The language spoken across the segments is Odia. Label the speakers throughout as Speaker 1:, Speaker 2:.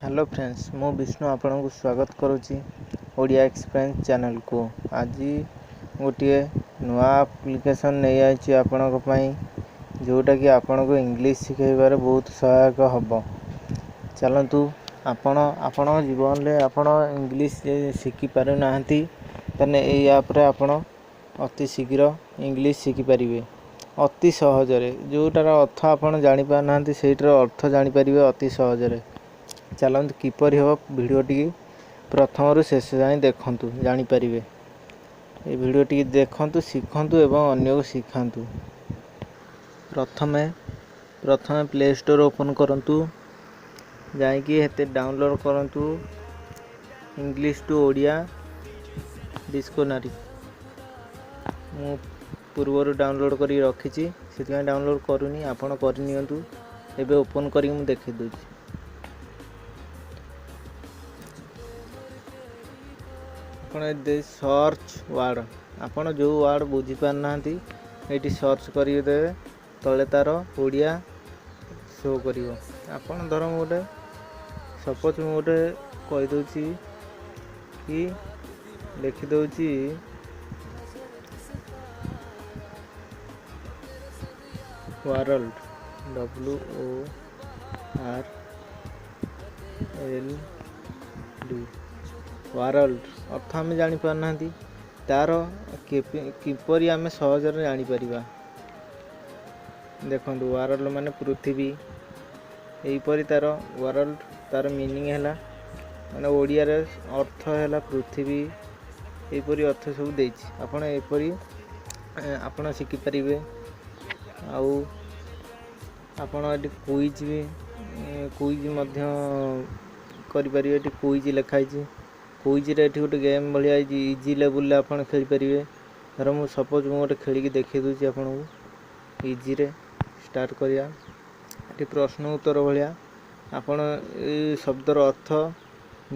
Speaker 1: ହ୍ୟାଲୋ ଫ୍ରେଣ୍ଡସ୍, ମୁଁ ବିଷ୍ଣୁ ଆପଣଙ୍କୁ ସ୍ୱାଗତ କରୁଛି ଓଡ଼ିଆ ଏକ୍ସପ୍ରେସ୍ ଚ୍ୟାନେଲକୁ। ଆଜି ଗୋଟିଏ ନୂଆ ଆପ୍ଲିକେସନ୍ ନେଇଆଇଛି ଆପଣଙ୍କ ପାଇଁ, ଯେଉଁଟାକି ଆପଣଙ୍କୁ ଇଂଲିଶ ଶିଖାଇବାରେ ବହୁତ ସହାୟକ ହେବ। ଚାଲନ୍ତୁ, ଆପଣ ଆପଣଙ୍କ ଜୀବନରେ ଆପଣ ଇଂଲିଶ ଶିଖିପାରୁନାହାନ୍ତି, ତାହେଲେ ଏଇ ଆପ୍ରେ ଆପଣ ଅତି ଶୀଘ୍ର ଇଂଲିଶ ଶିଖିପାରିବେ ଅତି ସହଜରେ। ଯେଉଁଟାର ଅର୍ଥ ଆପଣ ଜାଣିପାରୁନାହାନ୍ତି, ସେଇଟାର ଅର୍ଥ ଜାଣିପାରିବେ ଅତି ସହଜରେ। ଚାଲନ୍ତୁ, କିପରି ହେବ, ଭିଡ଼ିଓଟିକି ପ୍ରଥମରୁ ଶେଷ ଯାଏଁ ଦେଖନ୍ତୁ, ଜାଣିପାରିବେ। ଏ ଭିଡ଼ିଓଟିକି ଦେଖନ୍ତୁ, ଶିଖନ୍ତୁ ଏବଂ ଅନ୍ୟକୁ ଶିଖାନ୍ତୁ। ପ୍ରଥମେ ପ୍ରଥମେ ପ୍ଲେ ଷ୍ଟୋର୍ ଓପନ୍ କରନ୍ତୁ, ଯାଇକି ହେତେ ଡାଉନଲୋଡ଼୍ କରନ୍ତୁ ଇଂଲିଶ ଟୁ ଓଡ଼ିଆ ଡିକ୍ସନାରୀ। ମୁଁ ପୂର୍ବରୁ ଡାଉନଲୋଡ଼୍ କରିକି ରଖିଛି, ସେଥିପାଇଁ ଡାଉନଲୋଡ଼୍ କରୁନି, ଆପଣ କରିନିଅନ୍ତୁ। ଏବେ ଓପନ୍ କରିକି ମୁଁ ଦେଖାଇ ଦେଉଛି। ଆପଣ ସର୍ଚ୍ଚ ୱାର୍ଡ଼, ଆପଣ ଯେଉଁ ୱାର୍ଡ଼ ବୁଝିପାରୁନାହାନ୍ତି, ଏଇଠି ସର୍ଚ୍ଚ କରିଦେବେ, ତଳେ ତା'ର ଓଡ଼ିଆ ଶୋ କରିବ। ଆପଣ ଧର ମୁଁ ଗୋଟେ ସପୋଜ୍ ମୁଁ ଗୋଟେ କହିଦେଉଛି କି ଲେଖିଦେଉଛି world, WORLD, world ଅର୍ଥ ଆମେ ଜାଣିପାରୁନାହାନ୍ତି, ତା'ର କିପରି ଆମେ ସହଜରେ ଜାଣିପାରିବା? ଦେଖନ୍ତୁ, ୱାର୍ଲଡ଼ ମାନେ ପୃଥିବୀ। ଏହିପରି ତା'ର ୱାର୍ଲଡ଼, ତା'ର ମିନିଂ ହେଲା, ମାନେ ଓଡ଼ିଆରେ ଅର୍ଥ ହେଲା ପୃଥିବୀ। ଏହିପରି ଅର୍ଥ ସବୁ ଦେଇଛି। ଆପଣ ଏପରି ଆପଣ ଶିଖିପାରିବେ। ଆଉ ଆପଣ ଏଠି କୁଇଜ୍ ବି, କୁଇଜ୍ ମଧ୍ୟ କରିପାରିବେ। ଏଠି କୁଇଜ୍ ଲେଖା ହେଇଛି। କୁଇଜ୍ରେ ଏଠି ଗୋଟେ ଗେମ୍ ଭଳିଆ ହେଇଛି, ଇଜି ଲେବୁଲ୍ରେ ଆପଣ ଖେଳିପାରିବେ। ଧର ମୁଁ ସପୋଜ୍ ମୁଁ ଗୋଟେ ଖେଳିକି ଦେଖାଇ ଦେଉଛି ଆପଣଙ୍କୁ। ଇଜିରେ ଷ୍ଟାର୍ଟ କରିବା। ଏଠି ପ୍ରଶ୍ନ ଉତ୍ତର ଭଳିଆ ଆପଣ ଏଇ ଶବ୍ଦର ଅର୍ଥ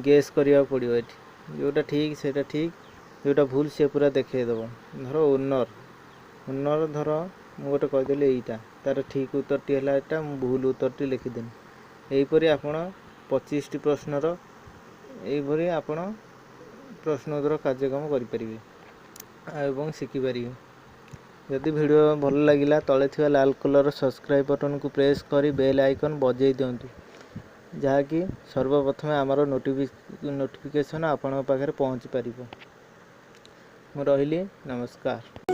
Speaker 1: ଗେସ୍ କରିବାକୁ ପଡ଼ିବ। ଏଠି ଯେଉଁଟା ଠିକ୍ ସେଇଟା ଠିକ୍, ଯେଉଁଟା ଭୁଲ ସିଏ ପୁରା ଦେଖାଇଦେବ। ଧର ଓନର୍, ଓନର୍, ଧର ମୁଁ ଗୋଟେ କହିଦେଲି ଏଇଟା, ତା'ର ଠିକ୍ ଉତ୍ତରଟି ହେଲା ଏଇଟା, ମୁଁ ଭୁଲ ଉତ୍ତରଟି ଲେଖିଦେଲି। ଏହିପରି ଆପଣ 25ଟି ପ୍ରଶ୍ନର ଏହିପରି ଆପଣ ପ୍ରଶ୍ନ ଉତ୍ତର କାର୍ଯ୍ୟକ୍ରମ କରିପାରିବେ ଏବଂ ଶିଖିପାରିବେ। ଯଦି ଭିଡ଼ିଓ ଭଲ ଲାଗିଲା, ତଳେ ଥିବା ଲାଲ କଲର୍ ସବସ୍କ୍ରାଇବ୍ ବଟନ୍କୁ ପ୍ରେସ୍ କରି ବେଲ୍ ଆଇକନ୍ ବଜାଇ ଦିଅନ୍ତୁ, ଯାହାକି ସର୍ବପ୍ରଥମେ ଆମର ନୋଟିଫିକେସନ୍ ଆପଣଙ୍କ ପାଖରେ ପହଞ୍ଚି ପାରିବ। ମୁଁ ରହିଲି, ନମସ୍କାର।